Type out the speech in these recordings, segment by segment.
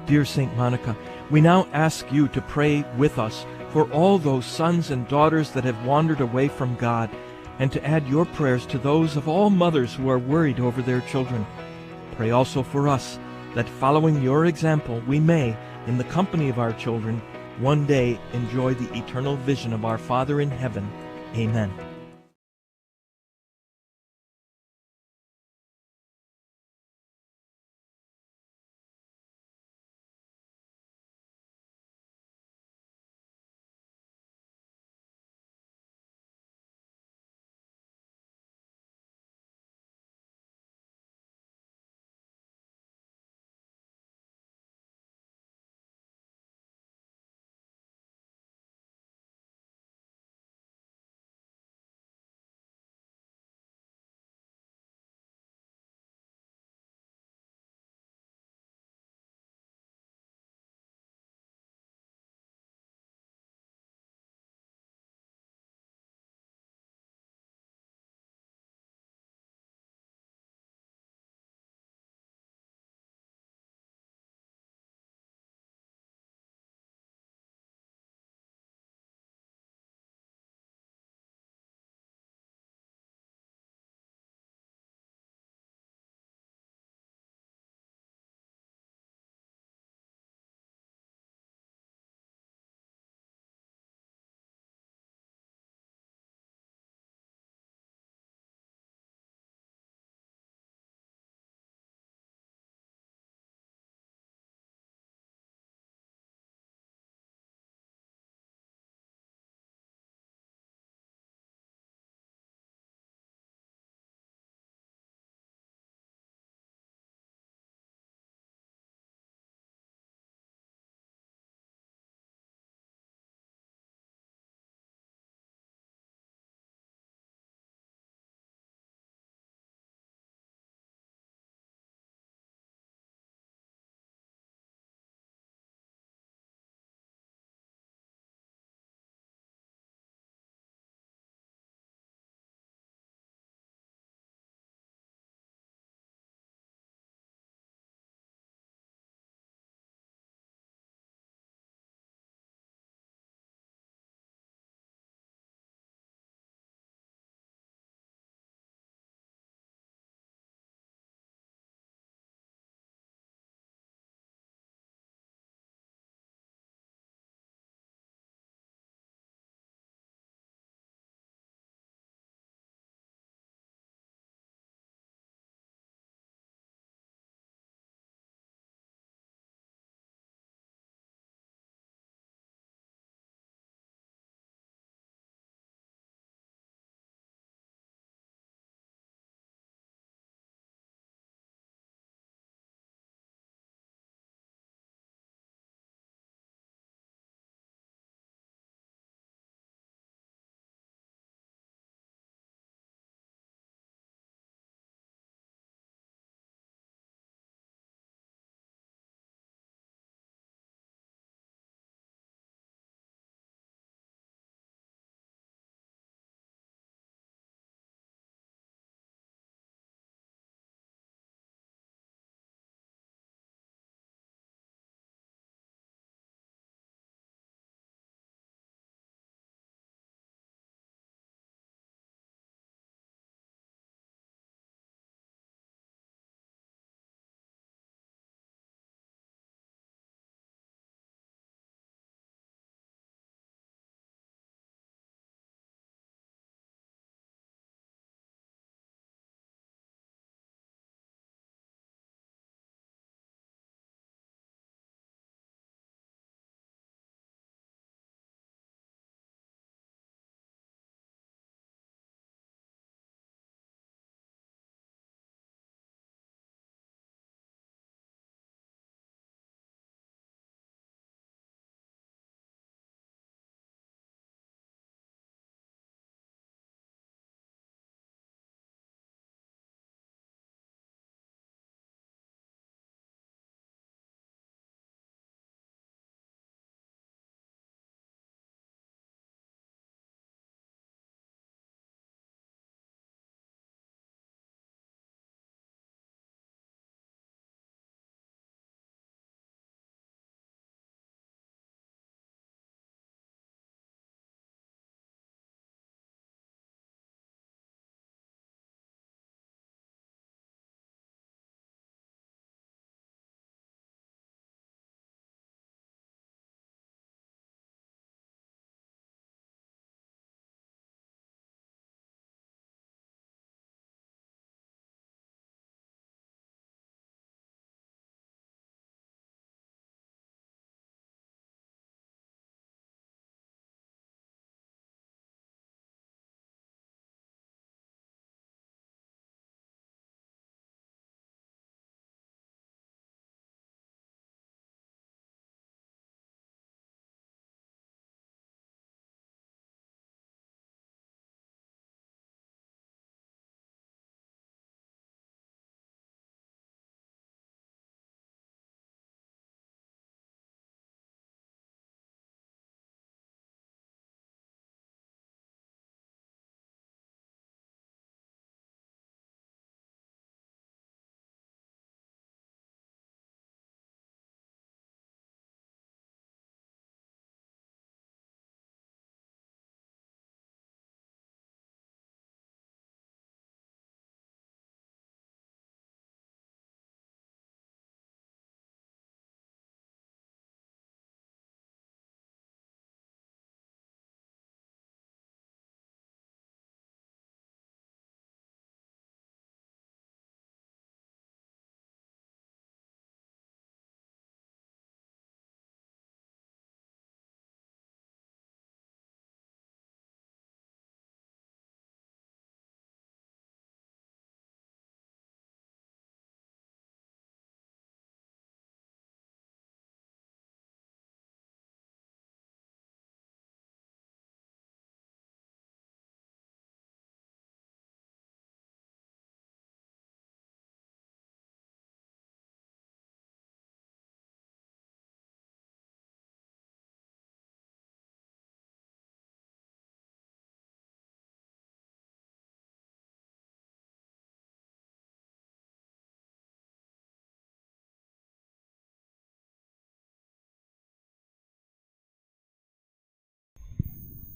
Dear St. Monica, we now ask you to pray with us for all those sons and daughters that have wandered away from God, and to add your prayers to those of all mothers who are worried over their children. Pray also for us, that following your example, we may, in the company of our children, one day enjoy the eternal vision of our Father in heaven. Amen.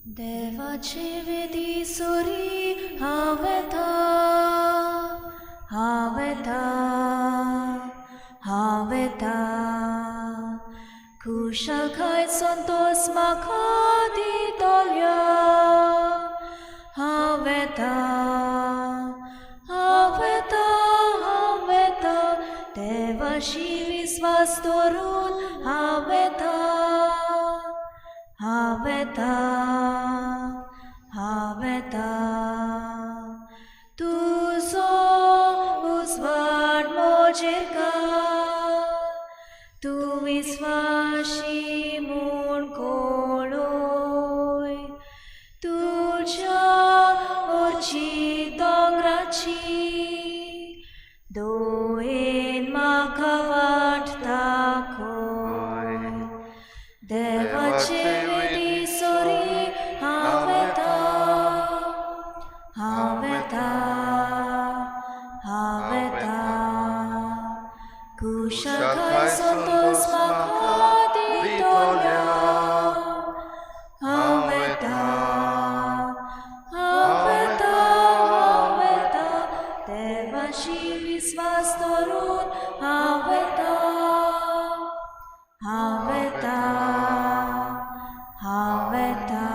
देवाचे वेदी sorry हांव येता, हांव येता, हांव येता. खुशालकाय संतोस म्हाका दितल्या. हांव येता, हांव येता, हांव येता. देवाशी विस्वास दवरून हांव येता, हांव येता, हांव येता. तुजो उजवाड म्हजेर घाल, तूं विस्वाशी म्हूण कळय. तुज्या वरची दोंगराची दोयेन म्हाका वाट दाखय. देवाचे वेदी सोरी हांव येता, हांव येता, हांव येता. खुशालकाय संतोस म्हाका दितल्या. हांव येता, हांव येता, हांव येता. देवाशी विस्वास दवरून हांव येता, हांव येता, हांव येता.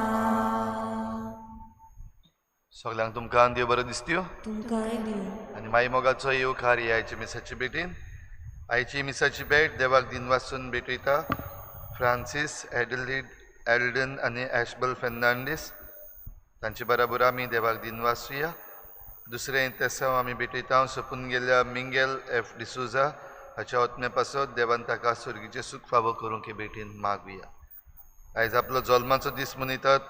सगळ्यांक तुमकां देव बरो दिसत्यो तुमकांय दिवं. आनी माई मोगाचो येवकार ही आयची मिसाची भेटीन. आयची मिसाची भेट देवाक दिनवासून भेटयता फ्रांसीस एडलीड एल्डन आनी एशबल फेर्नांडीस तांचे बराबर आमी देवाक दिनवासुया. दुसरें तेसांव आमी भेटयता सोंपून गेल्ल्या मिंगेल एफ डिसोजा हाच्या ओतम्या पासत देवान ताका सुर्गीचें सूख फावो करूंक हे भेटीन मागुया. आयज आपलो जल्माचो दीस मनयतात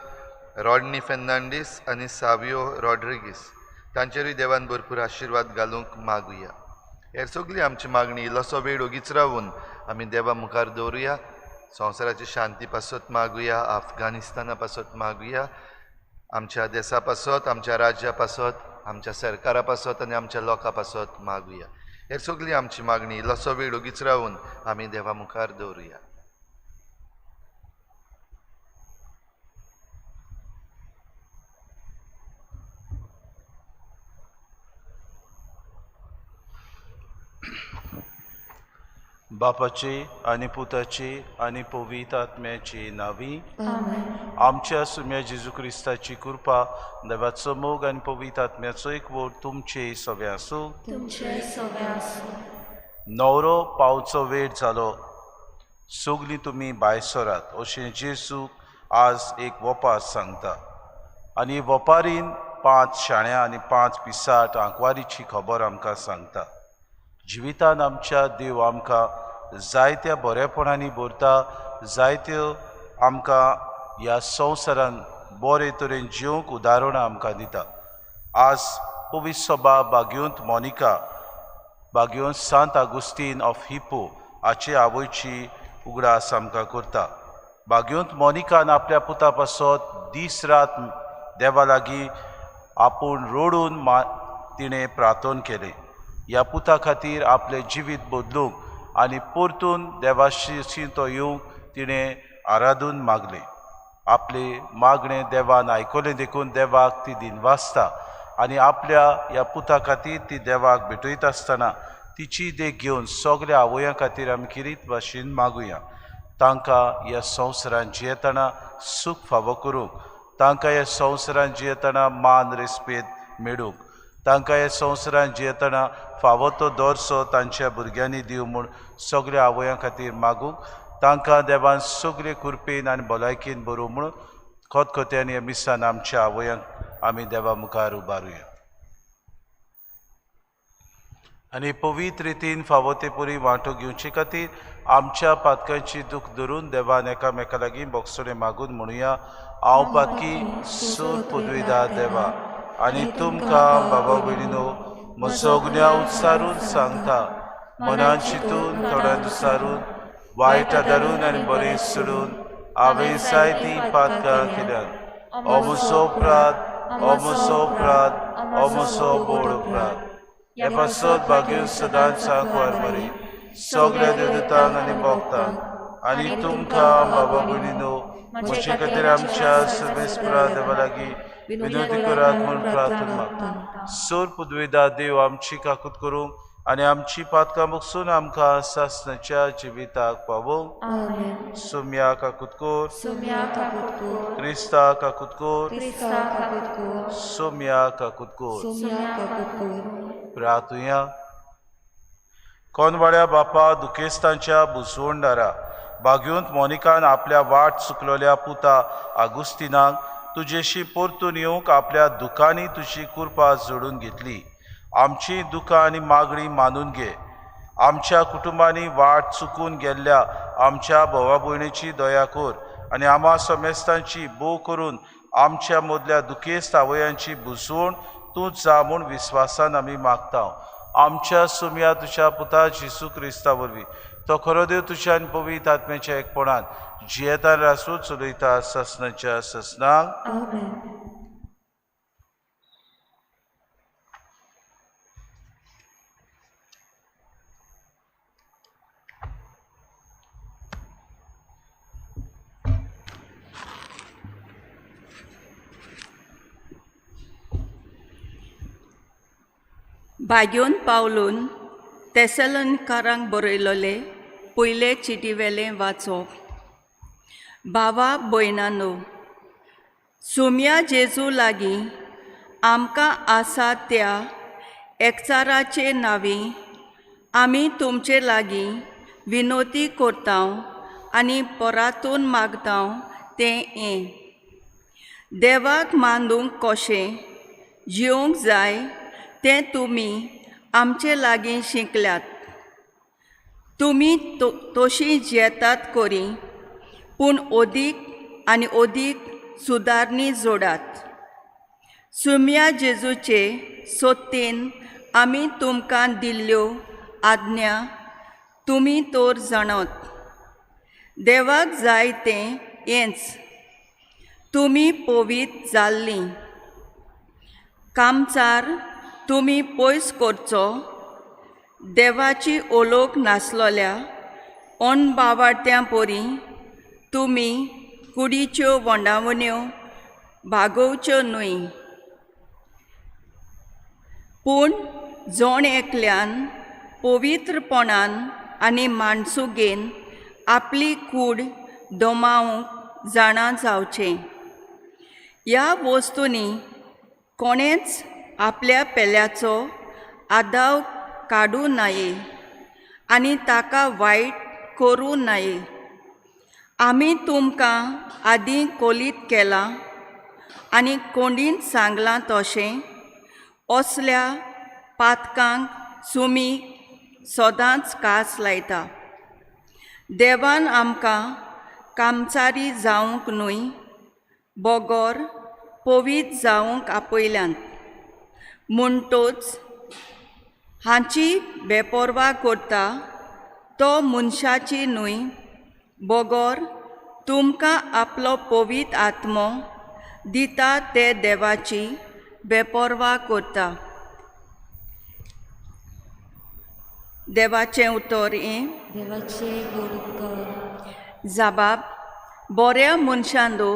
रॉडनी फेर्नांडीस आनी सावियो रॉड्रिगीस तांचेरूय देवान भरपूर आशिर्वाद घालूंक मागुया. हेर सगळी आमची मागणी इल्लोसो वेळ ओगीच रावून आमी देवा मुखार दवरुया. संवसाराची शांती पासत मागुया, अफगाणिस्ताना पासत मागुया, आमच्या देसा पासत, आमच्या राज्या पासत, आमच्या सरकारा पासत आनी आमच्या लोकां पासत मागुया. हेर सगळी आमची मागणी इल्लोसो वेळ ओगीच रावून आमी देवा मुखार दवरुया. बापाचे आनी पुताचे आनी पवित्र आत्म्याचे नांवी. आमेन. आमच्या सुम्या जेजू क्रिस्ताची कृपा, देवाचो मोग आनी पवित्र आत्म्याचो एकवट तुमचे सगळे आसूं. तुमचे सगळे आसूं. न्हवरो पावचो वेळ जालो, सगलीं तुमी भायर सरात अशें जेजूक आज एक वपार सांगता. आनी वपारीन 5 शाण्या आनी 5 पिसाट आंकवारीची खबर आमकां सांगता. जिवितान आमच्या देव आमकां जायत्या बरेपणांनी भरता, जायत्यो आमकां ह्या संवसारान बरे तरेन जिवंक उदाहरणां आमकां दिता. आज पवित्र सभा बागयोंत मोनिका बागयोंत सांत आगुस्तीन ऑफ हिपो हाचे आवयची उगडास आमकां करता. बागयोंत मोनिकान आपल्या पुता पासत दीस रात देवा लागीं आपूण रडून तिणें प्रार्थन केलें. ह्या पुता खातीर आपलें जिवीत बदलूंक आनी परतून देवाशी तो येवंक तिणें आराधून मागलें. आपलें मागणें देवान आयकलें देखून देवाक ती दिनवासता आनी आपल्या ह्या पुता खातीर ती देवाक भेटयता आसतना तिची देख घेवन सगल्या आवयां खातीर आमी किरीत भाशेन मागुया. तांकां ह्या संवसारान जियेतना सूख फावो करूंक, तांकां ह्या संवसारान जियेतना मान रेस्पेद मेळूंक, तांकां ह्या संवसारान जियेतना फावो तो दर्सो तांच्या भुरग्यांनी दिवं म्हूण सगल्या आवयां खातीर मागूंक. तांकां देवान सगळे कृपेन आनी भलायकेन बरोवं म्हूण खतखत्यान ह्या मिसान आमच्या आवयांक आमी देवा मुखार उबारुया. आनी पवित्र रितीन फावो ते पुरी वांटो घेवचे खातीर आमच्या पातकांची दूख धरून देवान एकामेका लागीं बोगसणें मागून म्हणुया. हांव पातकी सूर पदवीदार देवा आनी तुमकां बाबा भयणीनो म्हजो गुन्यांव उच्चारून सांगता, मनान चिंतून तोंडान उच्चारून वायट आदारून आनी बरें सोडून हांवें जायतीं पातकां केल्यात. हो म्हजो अपराध, हो म्हजो अपराध, हो म्हजो व्हड अपराध. हे पासत भाग्य सदांच सांकवार मरी सगळ्या देवदूतांक आनी भक्तांक आनी तुमकां बाबा भयणीनो म्हजे खातीर आमच्या सर्वेस्परा देवा लागीं विनवती करात म्हूण प्रार्थना मागता. सोर पुदवेदा देव आमची काकूत करूंक आनी आमची पातकां बगसून आमकां सासणाच्या जिविताक पावोवंक. आमेन. सुम्या काकूत कोर, सुम्या काकूत कोर, क्रिस्ता काकूत कोर, क्रिस्ता काकूत कोर, सोम्या काकूत कोर. सुम्या काकूत कोर. प्रार्थुया. कोनवाड्या बापा दुखेस्तांच्या बुजवणदारा बागयोंत मोनिकान आपल्या वाट चुकलोल्या पुता आगुस्तिनाक तुजेशी परतून येवंक आपल्या दुखांनी तुजी कृपा जोडून घेतली. आमची दुखां आनी मागणी मानून घे. आमच्या कुटुंबांनी वाट चुकून गेल्ल्या आमच्या भावा भयणीची दया कर आनी आमा समेस्तांची भोव करून आमच्या मदल्या दुखेस्त आवयांची बुजवण तूं जा म्हूण विस्वासान आमी मागता. आमच्या सुमया तुज्या पुता जेजू क्रिस्ता वरवीं तो खरो देव तुज्या आनी पवित्र आत्म्याच्या एकपणान जियेता रासू चलयता ससनाच्या ससनाक. आमेन. भाग्योन पावलून तेसलनकारांक बरयलोले पयले चिटीवेलें वाचप. भावा भयणानो, सुम्या जेजू लागीं आमकां आसा त्या एकचाराचे नांवी आमी तुमचे लागीं विनवती करता आनी परातून मागता तें हें, देवाक मानूंक कशें जिवंक जाय तें तुमी आमचे लागीं शिकल्यात. तुमी तशी जियेतात करी, पूण अदीक आनी अदीक सुदारणी जोडात. सुम्या जेजूचे सोत्तेन आमी तुमकां दिल्ल्यो आज्ञा तुमी तर जाणत. देवाक जाय तें हेंच, तुमी पवित्र जाल्लीं. कामचार तुमी पयस करचो, देवाची ओलोक नासलोल्या अनबावाडत्यां परी तुमी कुडीच्यो वंडावण्यो भागोवच्यो न्हय, पूण जण एकल्यान पवित्रपणान आनी माणसुगेन आपली कूड दमावंक जाणा जावचें. ह्या वस्तूंनी कोणेंच आपल्या पेल्याचो आदाव काडूं नये आनी ताका वायट करूं नये. आमी तुमकां आदीं कोलीत केलां आनी कोंडींत सांगलां तशें असल्या पातकांक सुमी सदांच कास लायता. देवान आमकां कामचारी जावंक न्हय, बगर पवित्र जावंक आपयल्यात. म्हणटोच हांची बेपर्वा करता तो मनशाची न्हय, बगर तुमकां आपलो पवित्र आत्मो दिता ते देवाची बेपर्वा करता. देवाचें उतर हें. देवाचे गोड उपकार. जाबाब, बऱ्या मनशांनो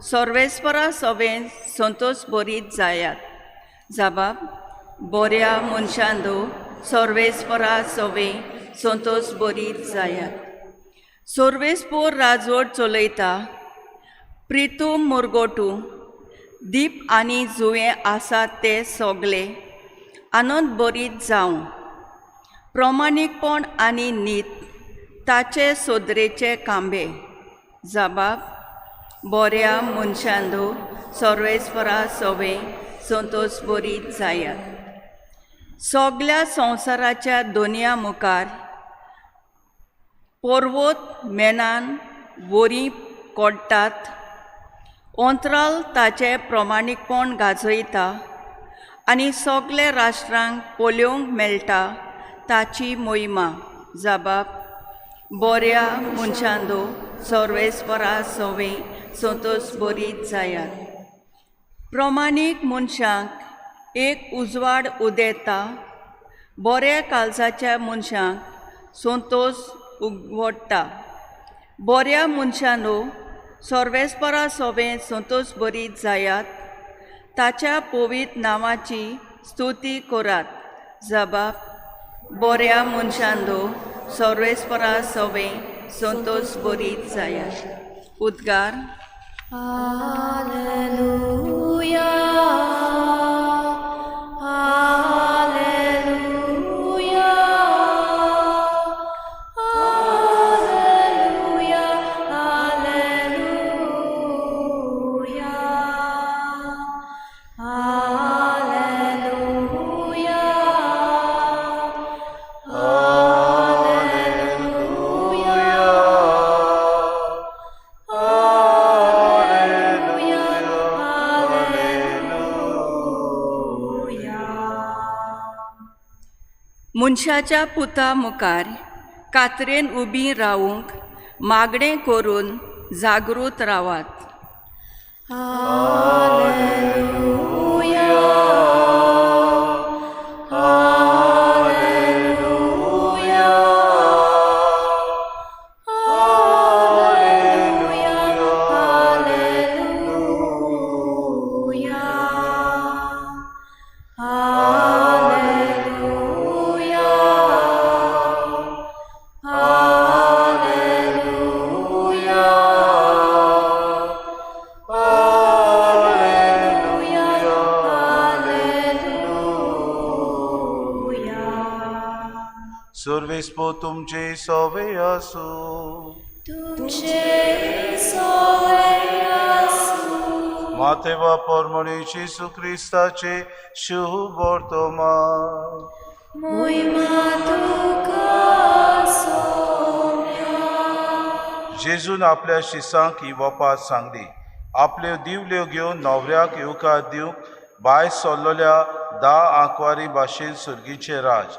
सर्वेस्परा सवें संतोष बरीत जायात. जाबाब, बऱ्या मनशांनो सर्वेस्परा सवें संतोष बरीत जायात. सर्वेस्पोर राजवट चलयता, प्रितूम मुरगोटू दीप आनी जुवें आसात ते सगळे आनंद बरीत जावं. प्रमाणीकपण आनी नीत ताचे सोदरेचे कांबे. जाबाब, बऱ्या मनशांनो सर्वेस्परा सवें संतोष बरीत जायात. सगल्या संवसाराच्या दोनया मुखार पर्वत मेनान वरी कोडटात, अंतराल ताचें प्रमाणीकपण गाजयता आनी सगल्या राष्ट्रांक पळोवंक मेळटा ताची मोहिमा. जाबाब, बऱ्या मनशांनो सर्वेस्परा सवें संतोष बरीत जायात. प्रमाणीक मनशांक एक उजवाड उदेता, बऱ्या काळजाच्या मनशांक संतोष उगवडटा. बऱ्या मनशानो सर्वेस्परा सोबें संतोश बरीत जायात, ताच्या पवित्र नांवाची स्तुती करात. जबाब बऱ्या मनशांनो सर्वेस्परा सोबें संतोश बरीत जायात. उद्गार. Alleluia, Alleluia, Alleluia, Alleluia, Alleluia, Alleluia, Alleluia, Alleluia. मनशाच्या पुता मुखार कातरेन उबी रावूंक मागणें करून जागृत रावात. Alleluia, Alleluia, Alleluia, Alleluia, Alleluia, Alleluia, Alleluia, Alleluia. सर्वेस्पो तुमचे सोवे आसूं. तुमचे सोवे आसूं. मातेवा परमणे जेजू क्रिस्ताचे शुभ वर्तमान. मोहिमा तुका सोम्या. जेजून आपल्या शिसांक ही वपात सांगली. आपल्यो दिवल्यो घेवन न्हवऱ्याक येवकार दिवंक भायर सरलेल्या 10 आंकवारी भाशेन सुर्गीचें राज.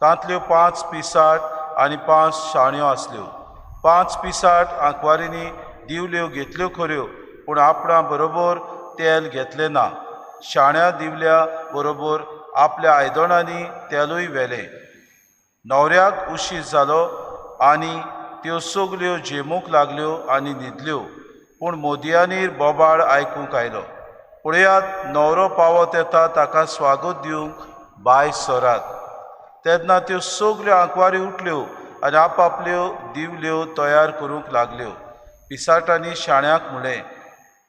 तांतल्यो 5 पिसाट आनी 5 शाण्यो आसल्यो. 5 पिसाट आंकवारींनी दिवल्यो घेतल्यो खऱ्यो, पूण आपणा बरोबर तेल घेतलें ना. शाण्या दिवल्या बरोबर आपल्या आयदनांनी तेलूय व्हेलें. न्हवऱ्याक उशीर जालो आनी त्यो सगल्यो झेमूंक लागल्यो आनी न्हिदल्यो. पूण मोदयांनी बोबाळ आयकूंक आयलो, पळयात न्हवरो पावत येता, ताका स्वागत दिवंक भायर सरात. तेन्ना त्यो सगल्यो आंकवारी उठल्यो आनी आपापल्यो दिवल्यो तयार करूंक लागल्यो. पिसाटांनी शाण्याक म्हणलें,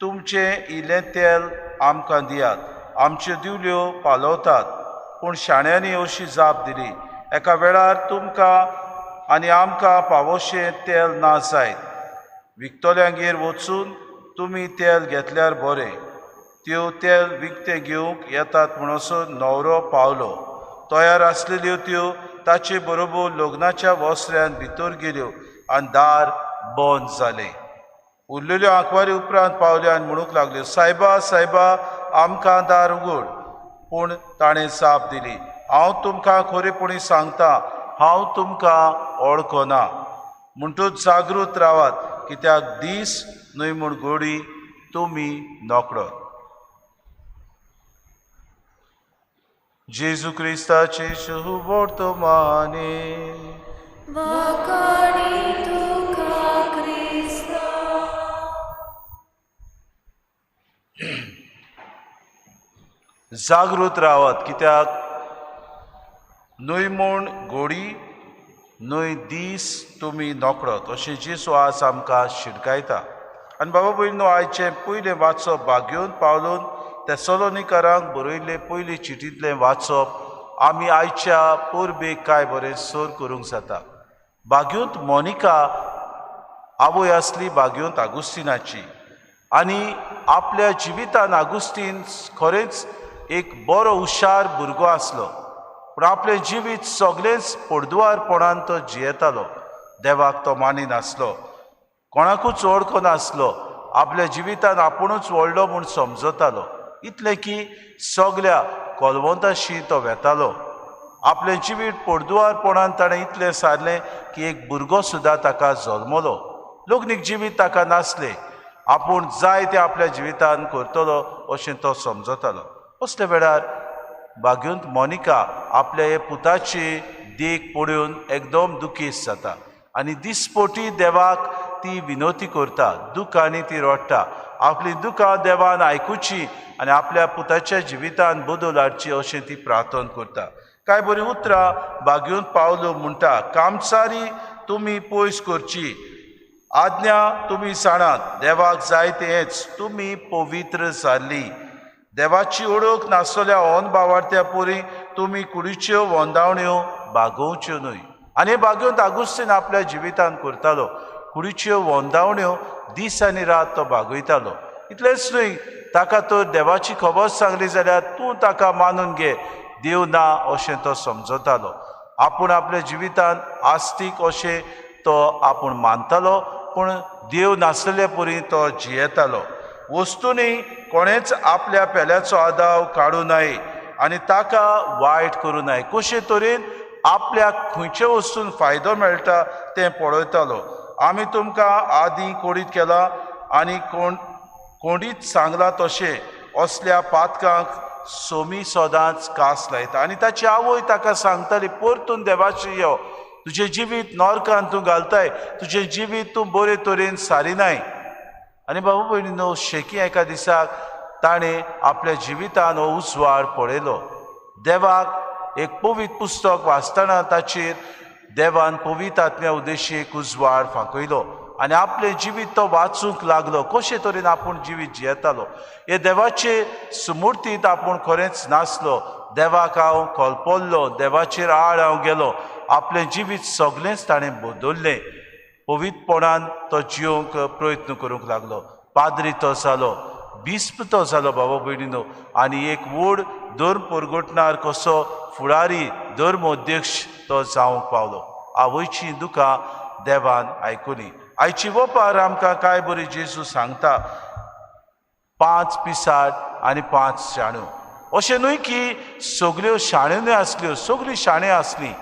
तुमचें इल्लें तेल आमकां दियात, आमच्यो दिवल्यो पालवतात. पूण शाण्यांनी अशी जाप दिली, एका वेळार तुमकां आनी आमकां पावोशें तेल ना जायत. विकतल्यांगेर वचून तुमी तेल घेतल्यार बरें. त्यो तेल विकतें घेवंक येतात म्हणसर न्हवरो पावलो. तयार आसलेल्यो त्यो ताचे बरोबर लग्नाच्या वस्त्र्यान भितर गेल्यो आनी दार बंद जालें. उरलेल्यो आंकवारी उपरांत पावल्यो आनी म्हणूंक लागल्यो, सायबा सायबा आमकां दार उगड. पूण ताणें जाप दिली, हांव तुमकां खरेपणी सांगता, हांव तुमकां वळखना. म्हणटूच जागृत रावात, कित्याक दीस न्हय म्हूण गोडी तुमी नकळत. जेजू क्रिस्ताचे शुभ वर्तमाने. वाखाणी तुका क्रिस्ता. जागृत रावात, कित्याक न्हय म्हूण गोडी न्हय दीस तुमी नकळत, अशें जेजू आज आमकां शिडकायता. आनी बाबा भयणीनो, आयचें पयलें वाचप भाग्योन पावलून तेसलोनिकारांक बरयल्ले पयले चिटींतलें वाचप आमी आयच्या परबेक कांय बरें सर करूंक जाता. भाग्योंत मोनिका आवय आसली भाग्योंत आगुस्तिनाची आनी आपल्या जिवितान आगुस्तीन खरेंच एक बरो हुशार भुरगो आसलो, पूण आपलें जिवीत सगळेंच पडदुवारपणान तो जियेतालो. देवाक तो मानिनासलो, कोणाकूच वळखनासलो, आपल्या जिवितान आपुणूच व्हडलो म्हूण समजतालो. इतलें की सगल्या कोलवंताशी तो वेतालो. आपलें जिवीत पडदुवारपणान ताणें इतलें सारलें की एक भुरगो सुद्दां ताका जल्मलो. लग्नीक जिवीत ताका नासलें, आपूण जाय तें आपल्या जिवितान करतलो अशें तो समजतालो. असल्या वेळार भाग्योंत मोनिका आपल्या हे पुताची देख पळोवन एकदम दुखेस्त जाता आनी दिसपोटी देवाक ती विनवती करता, दुखांनी ती रडटा, आपली दुखां देवान आयकुची आनी आपल्या पुताच्या जिवितान बदल हाडची अशें ती प्रार्थना करता। कांय बरीं उतरां बागेवन पावलो म्हणटा, कामसारी तुमी पयस करची, आज्ञा तुमी जाणात, देवाक जाय तेंच, तुमी पवित्र जाल्ली। देवाची ओळख नासतल्या ओन बावार्थ्या पुरी तुमी कुडीच्यो वंदावण्यो बागोवच्यो न्हय। आनी बागेवन आगुस्तीन आपल्या जिवितान करतालो, कुडीच्यो वंदावण्यो दीस आनी रात तो बागयतालो। इतलेंच न्हय, ताका तर देवाची खबर सांगली जाल्यार तूं ताका मानून घे, देव ना अशें तो समजतालो। आपूण आपल्या जिवितान आस्तीक अशें तो आपूण मानतालो, पूण देव नासले परी तो जियेतालो। वस्तूंनी कोणेच आपल्या पेल्याचो आदाव काडूं नये आनी ताका वायट करूं नये, कशे तरेन आपल्याक खंयचे वस्तून फायदो मेळटा तें पळयतालो। आमी तुमकां आदीं कोडीत केला आनी कोणीच सांगलां तशें असल्या पातकांक सोमी सदांच कास लायता। आनी ताची आवय ताका सांगताली, परतून देवाची यो, तुजें जिवीत नरकान तूं घालताय, तुजें जिवीत तूं बरे तरेन सारिनाय। आनी बाबू भयणीनो, शेकी एका दिसाक ताणें आपल्या जिवितान हो उजवाड पळयलो। देवाक एक पवित्र पुस्तक वाचतना ताचेर देवान पवित्र आत्म्या उद्देशी एक उजवाड फांकयलो आनी आपलें जिवीत तो वाचूंक लागलो, कशे तरेन आपूण जिवीत जियेतालो। हे देवाचे सुमुर्तींत आपूण खरेंच नासलो, देवाक हांव कलपल्लो, देवाचेर आड हांव गेलो, आपलें जिवीत सगळेंच ताणें बदल्लें। पवित्रपणान तो जियोंक प्रयत्न करूंक लागलो, पाद्री तो जालो, बिस्प तो जालो बाबा भयणीनो, आनी एक व्हड धर्म परगटणार कसो फुडारी धर्म अध्यक्ष तो जावंक पावलो। आवयची दुखां देवान आयकुली। आयची वपार आमकां कांय बरी जेजू सांगता, 5 पिसाट आनी 5 शाण्यो। अशें न्हय की सगल्यो शाण्यो न्हय आसल्यो, सगळीं शाण्यो आसलीं,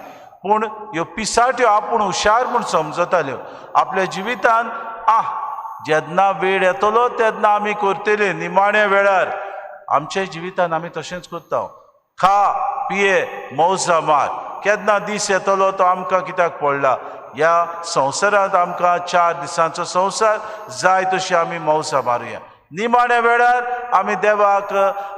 पूण ह्यो पिसाट्यो आपूण हुशार म्हूण समजताल्यो। आपल्या जिवितान आह जेन्ना वेळ येतलो तेन्ना आमी करतले, निमाण्या वेळार आमच्या जिवितान आमी तशेंच करता, खा पिये मौजा मार, केन्ना दीस येतलो तो आमकां कित्याक पडला। ह्या संवसारांत आमकां 4 दिसांचो संवसार जाय तशी आमी मौजा मारुया, निमाण्या वेळार आमी देवाक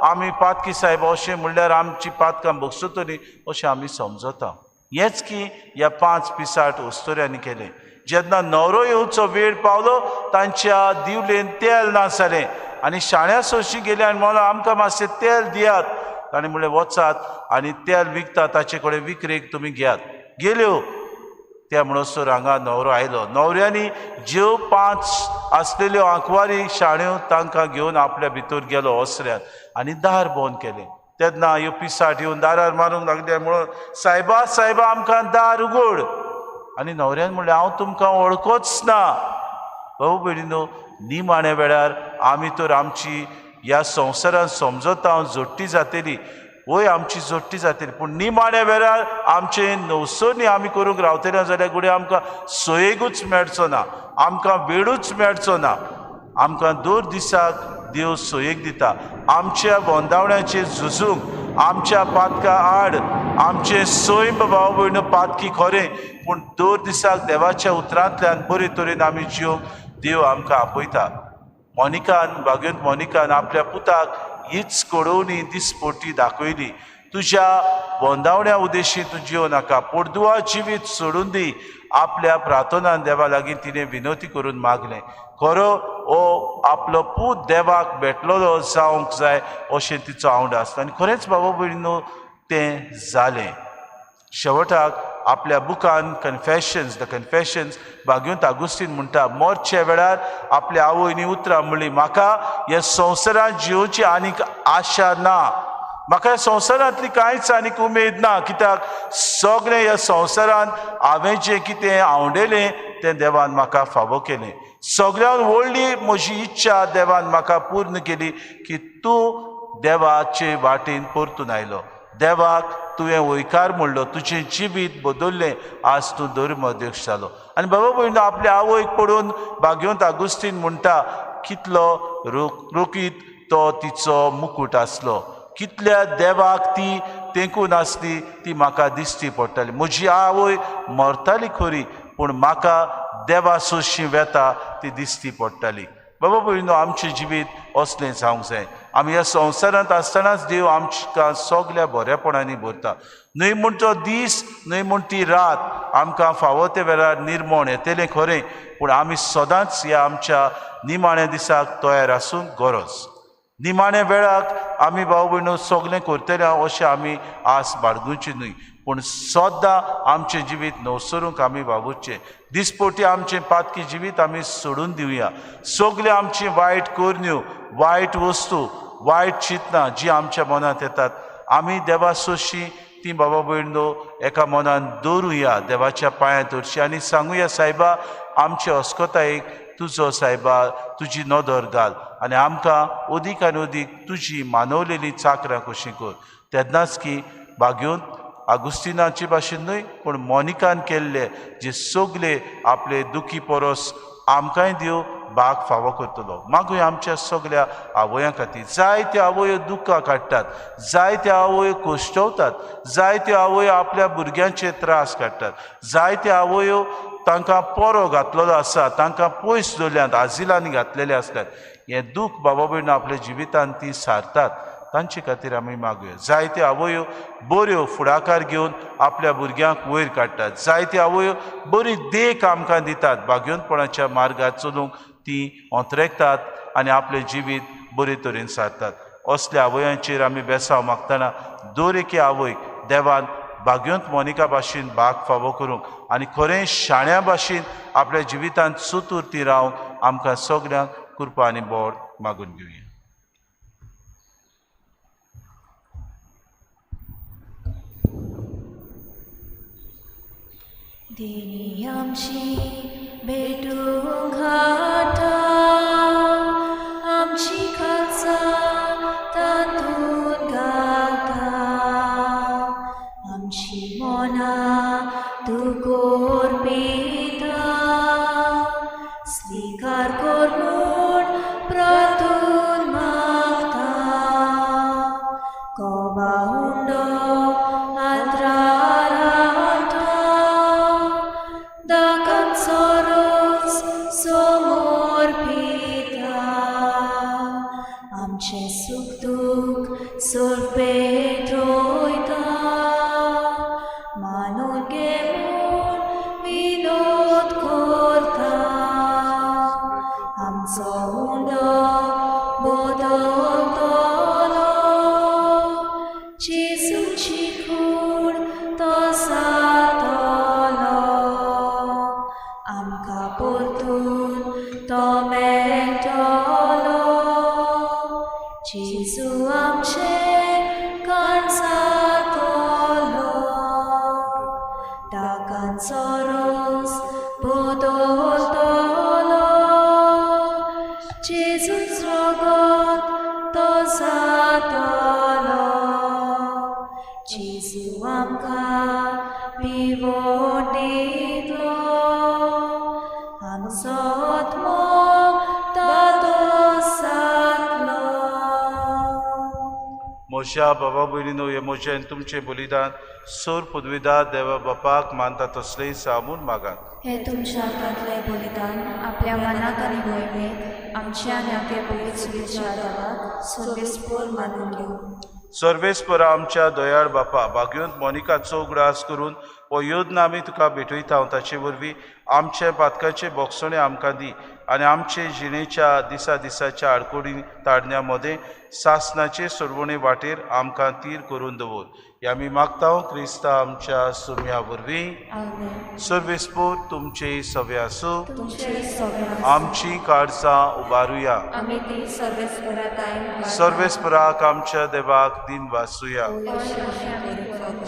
आमी पातकी साहेब अशें म्हणल्यार आमची पातकां भोगसतली अशें आमी समजता। हेंच की ह्या 5 पिसाट अस्तुऱ्यांनी केलें। जेन्ना न्हवरो येवचो वेळ पावलो, तांच्या दिवलेन तेल ना जालें आनी शाण्या सोशी गेले आनी म्हणलो, आमकां मातशें तेल दियात। ताणें म्हणलें, वचात आनी तेल विकता ताचे कडेन विकरेक तुमी घेयात। गेल्यो त्या म्हणसर हांगा न्हवरो आयलो। न्हवऱ्यांनी ज्यो 5 आसलेल्यो आंकवारी शाण्यो तांकां घेवन आपल्या भितर गेलो ओसऱ्यान आनी दार बंद केलें। तेन्ना ह्यो पिसाट येवन दारार मारूंक लागले म्हणून, सायबा सायबा आमकां दार उगड। आनी न्हवऱ्यान म्हणलें, हांव तुमकां वळखोच ना। भाऊ भयणीनो, निमाण्या वेळार आमी तर आमची ह्या संवसारान समजता हांव जोडटी जातली, वय आमची जोडटी जातली, पूण निमाण्या वेळार आमचे नवसोनी आमी करूंक रावतले जाल्यार घडये आमकां सोयेगूच मेळचो ना, आमकां वेळूच मेळचो ना। आमकां दर दिसाक देव सोयेक दिता, आमच्या वंदावण्याचेर झुजूंक, आमच्या पातका आड, आमचें सैम भाव भयणो पातकी खरें, पूण दर दिसाक देवाच्या उतरांतल्यान बरे तरेन आमी जिवंक देव आमकां आपयता। मोनिकान, बागेंत मोनिकान आपल्या पुताक हीच कडवणी दिसपटी दाखयली, तुज्या वंदावण्या उद्देशी तूं जियो नाका, पोरदुआ जिवीत सोडून दी। आपल्या प्रार्थनान देवा लागीं तिणें विनवती करून मागलें, खरो हो आपलो पूत देवाक भेटलेलो जावंक जाय अशें तिचो आवड आसता। आनी खरेंच बाबा भयणीनो तें जालें। शेवटाक आपल्या बुकान कन्फेशन्स, the confessions, बागेंत आगुस्तीन म्हणटा, मरच्या वेळार आपल्या आवयनी उतरां म्हणली, म्हाका ह्या संवसारांत जियोवची आनीक आशा ना, म्हाका ह्या संवसारांतली कांयच आनीक उमेद ना, कित्याक सगळें ह्या संवसारांत हांवें जें कितें आवडलें तें देवान म्हाका फावो केलें, सगळ्यान व्हडली म्हजी इच्छा देवान म्हाका पूर्ण केली की तूं देवाचे वाटेन परतून आयलो, देवाक तुवें वयकार म्हणलो, तुजें जिवीत बदल्लें, आज तूं धर्म अध्यक्ष जालो। आनी बाबा भयणो, आपल्या आवयक पळोवन बागेंत आगुस्तीन म्हणटा, कितलो रोखीत तो तिचो मुकूट आसलो, कितल्या देवाक ती तेंकून आसली ती म्हाका दिश्टी पडटाली। म्हजी आवय मरताली खरी, पूण म्हाका देवा सोशी वेता ती दिसती पडटाली. बाबा भयणीनो, आमचें जिवीत असलें जावंक जाय. आमी ह्या संवसारांत आसतनाच देव आमकां सगल्या बरेपणांनी भरता. न्हय म्हूण तो दीस, न्हय म्हूण ती रात आमकां फावो त्या वेळार निर्मोण येतलें खरें, पूण आमी सदांच ह्या आमच्या निमाण्या दिसाक तयार आसूंक गरज. निमाण्या वेळाक आमी भाव भयणो सगलें करतले अशें आमी आस बाळगुची न्हय, पूण सदां आमचें जिवीत नवसरूंक आमी वावुरचें. दिसपोटी आमचें पातकी जिवीत आमी सोडून दिवया. सगळ्यो आमची वायट करण्यो, वायट वस्तू, वायट चिंतनां जी आमच्या मनांत येतात आमी देवा सोशी ती बाबा भयणो एका मनान दवरुया, देवाच्या पांयांत दवरची आनी सांगुया, सायबा आमचे अस्कतायेक तुजो सायबा तुजी नदर घाल आनी आमकां अदीक आनी अदीक तुजी मानवलेली चाकरां कशी कर. तेन्नाच की भाग्योन आगुस्तिनाचे भाशेन न्हय पूण मोनिकान केल्ले जे सगळे आपले दुखी परस आमकांय देव भाग फावो करतलो. मागूया आमच्या सगळ्या आवयां खातीर. जायत्यो आवयो दुख्खां काडटात, जायत्यो आवयो कश्टवतात, जायत्यो आवयो आपल्या भुरग्यांचे त्रास काडटात, जायत्यो आवयो तांकां पोरो घातलेलो आसा, तांकां पयस दवरल्यात, आजिलांनी घातलेले आसतात. हें दूख बाबा भयणां आपल्या जिवितांत ती सारतात, तांचे खातीर आमी मागुया. जायत्यो आवयो बऱ्यो फुडाकार घेवन आपल्या भुरग्यांक वयर काडटात, जायत्यो आवयो बरी देख आमकां दितात, भाग्योनपणाच्या मार्गार चलूंक ती अंतरेकतात आनी आपलें जिवीत बरे तरेन सारतात. असल्या आवयांचेर आमी बेसांव मागतना दर एके आवयक देवान भाग्योंत मोनिका भाशेन भाग फावो करूंक आनी खरें शाण्या भाशेन आपल्या जिवितांत सुतुर्ती रावंक आमकां सगल्यांक कृपा आनी बोड मागून घेवया. देणी आमची भेटूंक हाडटा, आमची खासा तातूंत घालता, आमची मनां तूं कोरपिता, स्विकार कर म्हूण प्रार्थून मागता. कोबा उंडो आत्रार हाडटा, दाकांचो रोस समोर पिता, आमचें सूख दूख सोरपेट रोयता, मानून घे म्हूण विनोद करता, आमचो उंडो बदलतलो, जेजूची कूड तो जातलो, आमकां परतून तो मेळटलो, जेजू आमचें काळजातलो, दाकांचो रोस बदलतलो, जेजूच रगत तो जातलो, जेजू आमकां पिवोन दितलो, आमचो आत्मो तातो जातलो. म्हज्या बाबा भयणीनो, हे म्हजें आनी तुमचें बलिदान सोर पदवीदार देवा बापाक मानता तसलें सामून मागात. हे तुमच्या हातांतलें बलिदान आपल्या मनाक आनी मोहिमेक आमच्या आनी आपल्या पवित्र सुविचार देवाक सर्वेस्पोर मानून घेवं. सर्वेस्परा आमच्या दयाळ बापा, भाग्योंत मोनिकाचो उगडास करून हो योजना आमी तुका भेटयता, ताचे वरवीं आमचे पातकाचे बोगसणे आमकां दी आनी आमचे जिणेच्या दिसा दिसाच्या आडकोडी ताडण्या मदें सासनाचे सोडवणे वाटेर आमकां तीर करून दवर. हे आमी मागता क्रिस्ता आमच्या सुम्या वरवीं. आमेन. सर्वेस्पोर तुमचे सवे आसूं. तुमचे सवे. आमची काळजां उबारुया. आमी ती सर्वेस्परा कायम सर्वेस्पराक आमच्या देवाक दिन वासुया.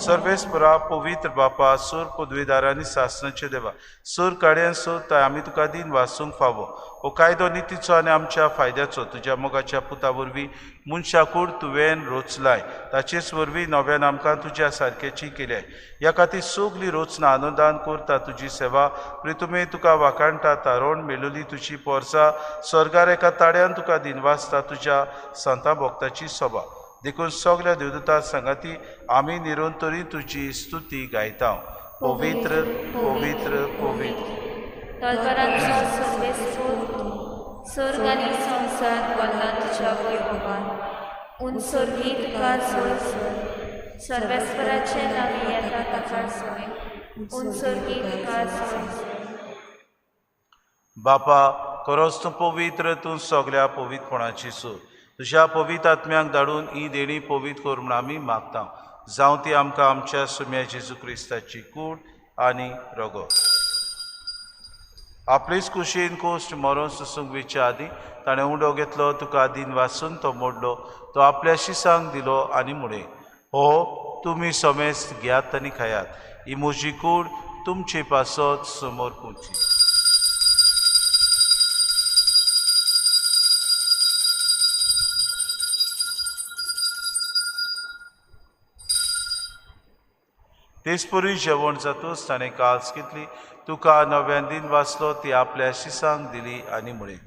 सर्वेस्परा पवित्र बापा, सूर पदवीदारांनी सासनाचे देवा, सूर काड्यान सोदताय आमी तुका दिन वासूंक फावो. हो कायदो नितीचो आनी आमच्या फायद्याचो तुज्या मोगाच्या पुता वरवीं मनशा कूड तुवें रोचलाय, ताचेच वरवीं नव्यान आमकां तुज्या सारकेची केल्याय. ह्या खातीर सगली रोचना आनंदान करता तुजी सेवा. प्रितुमे तुका वाखाणटा, तारोण मेलोली तुजी पोरसा, स्वर्गार एका ताड्यान तुका दिनवासता तुज्या संता भक्ताची सभा. देखून सगल्या देवदूता सांगाती आमी निरंतरी तुजी स्तुती गायता. पवित्र पवित्र पवित्र तलवारांचो सर्वेस्पोर तूं, स्वर्ग आनी संवसार भरला तुज्या वैभवान. उंचोर्गी तुका सोय सोय, सर्वेस्पराचे नांवी येता ताका सोय, उंचोर्गी तुका सोय सोय. बापा, खरोच तूं पवित्र, तूं सगळ्या पवित्रपणाची सूर. तुज्या पवित्र आत्म्याक धाडून ही देणी पवित्र कर म्हूण आमी मागता. जावं ती आमकां आमच्या सुम्या जेजू क्रिस्ताची कूड आनी रगत. आपलेच कुशीन कोश्ट मरोन सोसूंक वेच्या आदीं ताणें उंडो घेतलो, तुका दिन वासून तो मोडलो, तो आपल्या शिसांक दिलो आनी म्हणें, हो तुमी समेस्त घेयात आनी खायात, ही म्हजी कूड तुमचे पासत समोर पुची. तेचपरी जेवण जातूच ताणें काल्स घेतली, तुका नव्यान दिन वाचलो, ती आपल्या शिसांक दिली आनी म्हळें,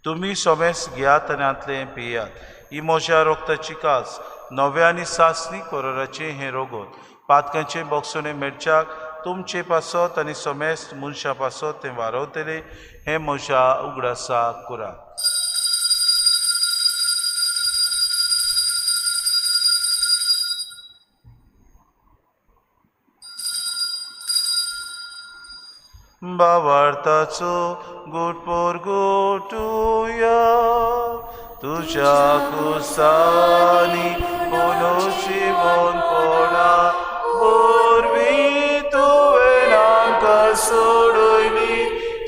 तुमी समेस्त घेयात आनी हांतलें पियात, ही म्हज्या रोगताची कास, नव्या आनी सासणी कोरोराचें हें रोगोत, पातकांचें बोगसणें मेळच्याक तुमचे पासत आनी समेस्त मनशां पासत तें वारवतलें, हें म्हज्या उगडासाक करात. बावार्थाचो गुटपोर गुटुया, तुज्या कुसानी पुनोशिवोन पोडा वरवीं तुवें आमकां सोडयली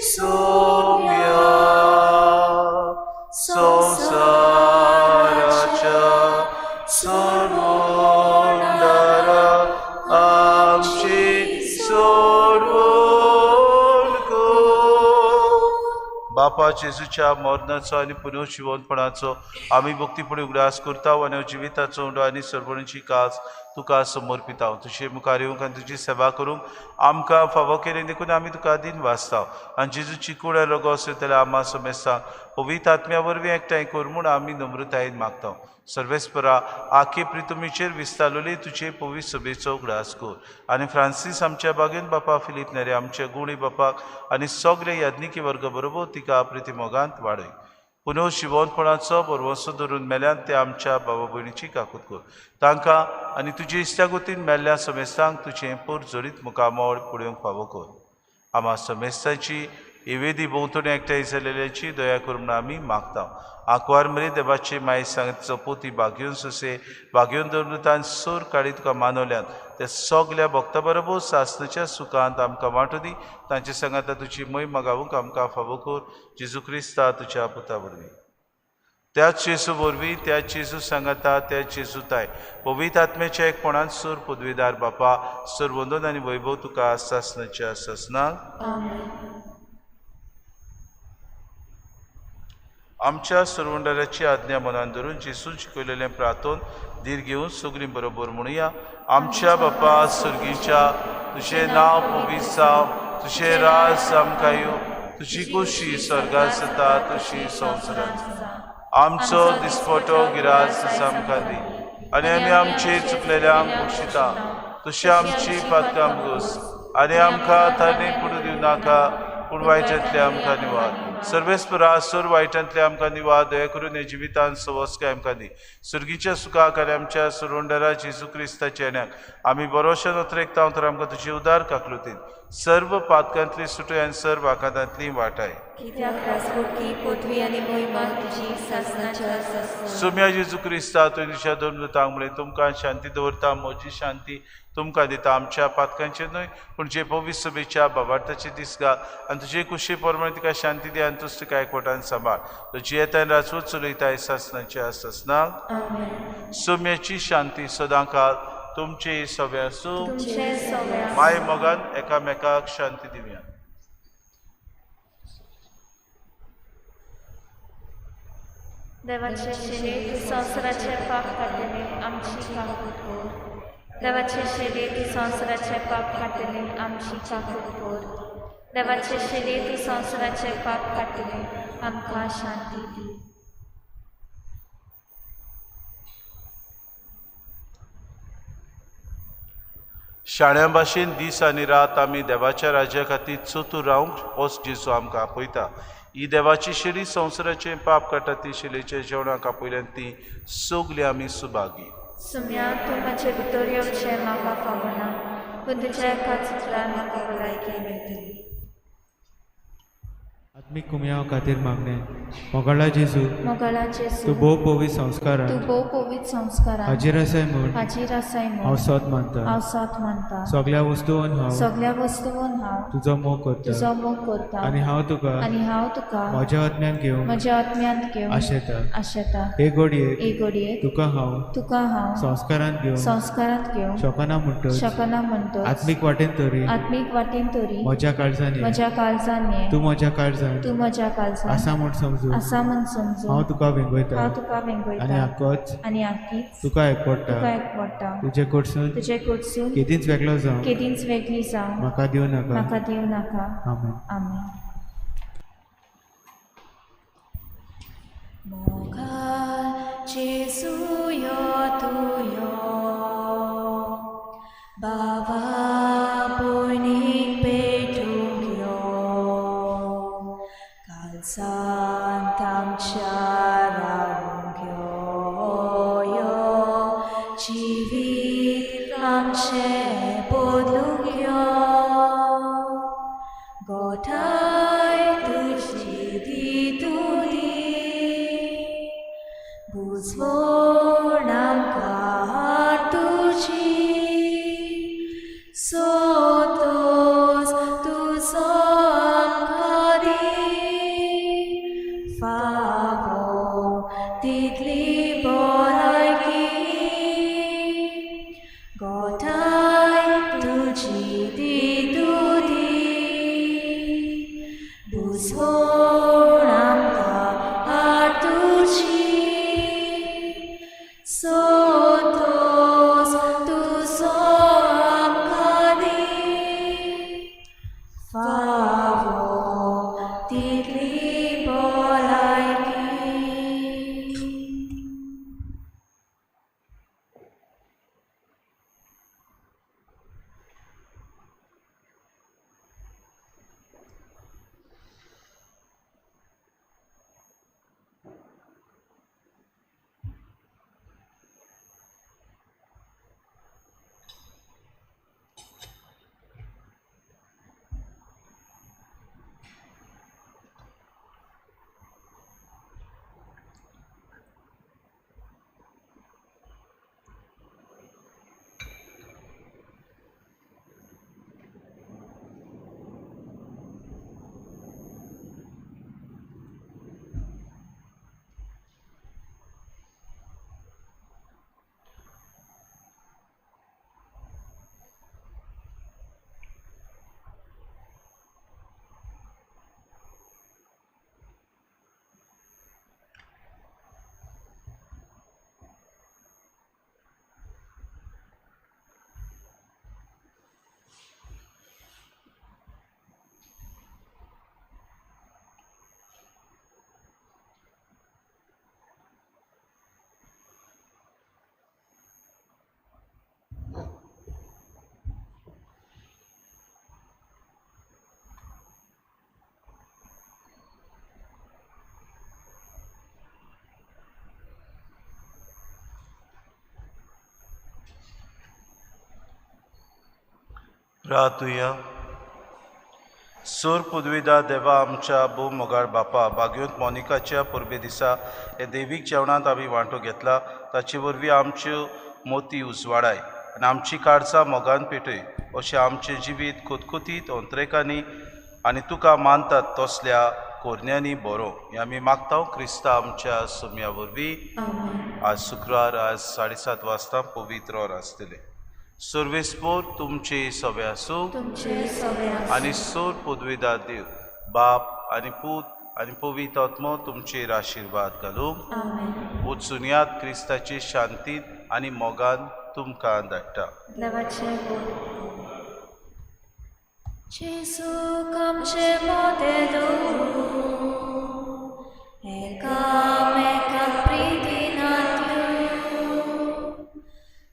सोम्या संवसाराच्या सोडवणदारा आमची सोडवण. बापा, जेजूच्या मरणाचो आनी पुनर्जिवनपणाचो आमी भक्तीपणी उगडास करता आनी जिविताचो उंडो आनी सरबणीची कास तुका समर्पिता. तुजे मुखार येवंक आनी तुजी सेवा करूंक आमकां फावो केली देखून आमी तुका दिन वाचता. आनी जेजूची कूड आनी रगत सोयतल्या आमा समेस्तांक पवित्र आत्म्या वरवीं एकठांय कर म्हूण आमी नम्रतायेन मागता. सर्वेस्परा, आखे प्रितुमीचेर विस्तारलेली तुजे पवित्र सभेचो उगडास कर आनी फ्रांसीस आमच्या बागेन बापा, फिलीप नेरे आमच्या गुणी बापाक आनी सगळे याज्ञिकी वर्ग बरोबर तिका प्रितिमोगांत वाडय. पुनः शिवोनपणाचो बरवसो धरून मेल्यान ते आमच्या बाबा भयणीची काकूत कर. तांकां आनी तुजे इश्टागतीन मेल्ल्या समेस्तांक तुजें पोर जडीत मुखामळ पळोवंक फावो कर. आमा समेस्तांची एवेदी भोंवतणी एकठांय जाल्ल्याची दया कर म्हूण आमी मागता. आंकवार मरे देवाची माय सांगचो पोती बागेवन सोसे बागेवन दवरून सोर काडी तुका मानवल्यात त्या सगल्या भक्ता बरोबर सासणाच्या सुखांत आमकां वांटू दी. तांचे सांगाता तुजी मोहीम गावूंक आमकां फावो कर. जेजू क्रिस्ता तुज्या पुता वरवीं, त्याच जेजू वरवीं, त्याच जेजू सांगाता, त्याच जेजू ताय पवित्र आत्म्याच्या एकपणान सूर पदवीदार बापा, सर्वंदन आनी वैभव तुका सासणाच्या सासणाक. आमच्या सरवंडाराची आज्ञा मनान धरून जेजून शिकयलेलें प्रार्थन धीर घेवन सगळीं बरोबर म्हणुया. आमच्या बापा सर्गीच्या, तुजें नांव पवित्र जावं, तुजें राज आमकां येवं, तुजी खोशी स्वर्गांत जाता तशी संवसारांत. आमचो दिसपटो गिरास आमकां दी आनी आमी आमचे चुकलेल्यांक बक्षिता तशी आमची पातकां घोस आनी आमकां तांणी पडूं दिवं नाका, पूण वायटांतले आमकां निवार. सर्वेस्परा, सोर वायटांतले आमकां निवार, दया करून हे जिवितान सवस्काय आमकां दी. सुर्गीच्या सुखाक आनी आमच्या सुरोंडरा जेजू क्रिस्ताच्या येण्याक आमी बरोवशे नोत्रेकता तर आमकां तुजी उदार काकलुतीन सर्व पातकांतली सुटय आनी सर्व आकांतांतली वाटाय. सुम्या जेजू क्रिस्ता, तुवें तुज्या दोन दुतांक म्हळें, तुमकां शांती दवरता, म्हजी शांती तुमकां दिता. आमच्या पातकांचेर न्हय पूण जे पवित्र सभेच्या बाबार्थाचे दीस घाल आनी तुजे कुशी प्रमाणे तिका शांती दी आनी तूच तिका एकवटान सांबाळ. तुजी येतान राजवत चलयता सासणाच्या सासणाक. सुम्याची शांती सदांकाळ तुमचे सगळे आसूं. माय मोगान एकामेकाक शांती दिवया. देवाचे शरीर संवसाराचे पाप काडटले आमची काकूत कर. देवाचे शरीर संवसाराचे पाप काडटले आमची काकूत कर. देवाचे शरीर संवसाराचे पाप काडटले आमकां शांती दी. शाण्या भाशेन दीस आनी रात आमी देवाच्या राज्या खातीर चतूर रावंक होच जेजू आमकां आपयता. ही देवाची शिडी संवसाराचें पाप काडटा ती शिलेच्या जेवणाक आपयल्यान ती सगळीं आमी सुभागी. सुम्या तूं म्हजे भितर येवचें म्हाका फावना, पूण तुज्या एकाच उतरान म्हाका भलायकी मेळटली. आत्मीक कुमयाव खातीर मागणें. मोगाळा जेजू, मोगाळा जेजू, तूं भोव पवित्र संस्कारान, तूं भोव पवित्र संस्कारान हाजीर आसाय म्हूण, हाजीर आसाय म्हूण हांव सत मानता, हांव सत मानता. सगळ्या वस्तून हांव, सगळ्या वस्तून हांव तुजो मोग करता, तुजो मोग करता आनी हांव तुका, आनी हांव तुका म्हज्या आत्म्यान घेवंक, म्हज्या आत्म्यांत घेवंक आशेता, आशेता. हे घडयेक, हे घडयेक तुका हांव, तुका हांव संस्कारांत घेवंक, संस्कारांत घेवंक शकना म्हणटच, शकना म्हणटच, आत्मीक वाटेन तरी, आत्मीक वाटेन तरी म्हज्या काळजान ये, म्हज्या काळजान ये, तूं म्हज्या काळजान, तूं म्हज्या काळजान आसा म्हूण समजून, आसा म्हूण समजून हांव तुका वेंगयता, हांव तुका वेंगयता आनी आकोच, आनी आकीच तुका एकवडटा, तुका एकवडटा. तुजे कडसून, तुजे कडसून केदींच वेगळो जावं, केदींच वेगळी जावं म्हाका दिवं नाका, म्हाका दिवं नाका. आमेन. आमेन. मोगाळ जेजू यो तूं यो, बाबा पयलीं पेटूंक यो, काळजांत आमच्या रावूंक यो, यो जिवीत आमचें बदलूंक यो, गोठाय तुजी दी तूं दी, बुजवण आमकां तुजी, सोतोस तुजो आमकां दी, फावो तितली भलायकी, गोठाय तुजी दी तूं दी, बुजवण आमकां तुजी, सोतोस तुजो आमकां दी, फावो तितली भलायकी. प्रार्थुया. सूर पुदविदा देवा आमच्या भोव मोगाळ बापा, बागयोत मोनिकाच्या परबे दिसा हे देवीक जेवणांत आमी वांटो घेतला, ताचे वरवीं आमच्यो मोती उजवाडाय आनी आमची काळजां मोगान पेटय, अशें आमचें जिवीत खुतखुतीत अंतरेकांनी आनी तुका मानतात तसल्या कोरण्यांनी बरो, हें आमी मागता क्रिस्ता आमच्या सुम्या वरवीं. आज शुक्रार, आज 7:30 वाजता पवित्र ओर आसतलें. सर्वेस्पोर तुमचे सवे आसूं आनी सोर पदवीदार देव बाप आनी पूत आनी पवित्र आत्मो तुमचेर आशिर्वाद घालूं. वचुनयात क्रिस्ताचे शांतीन आनी मोगान तुमकां धाडटा.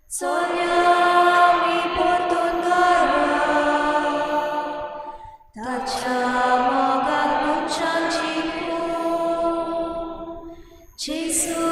Sognami portun जेजू.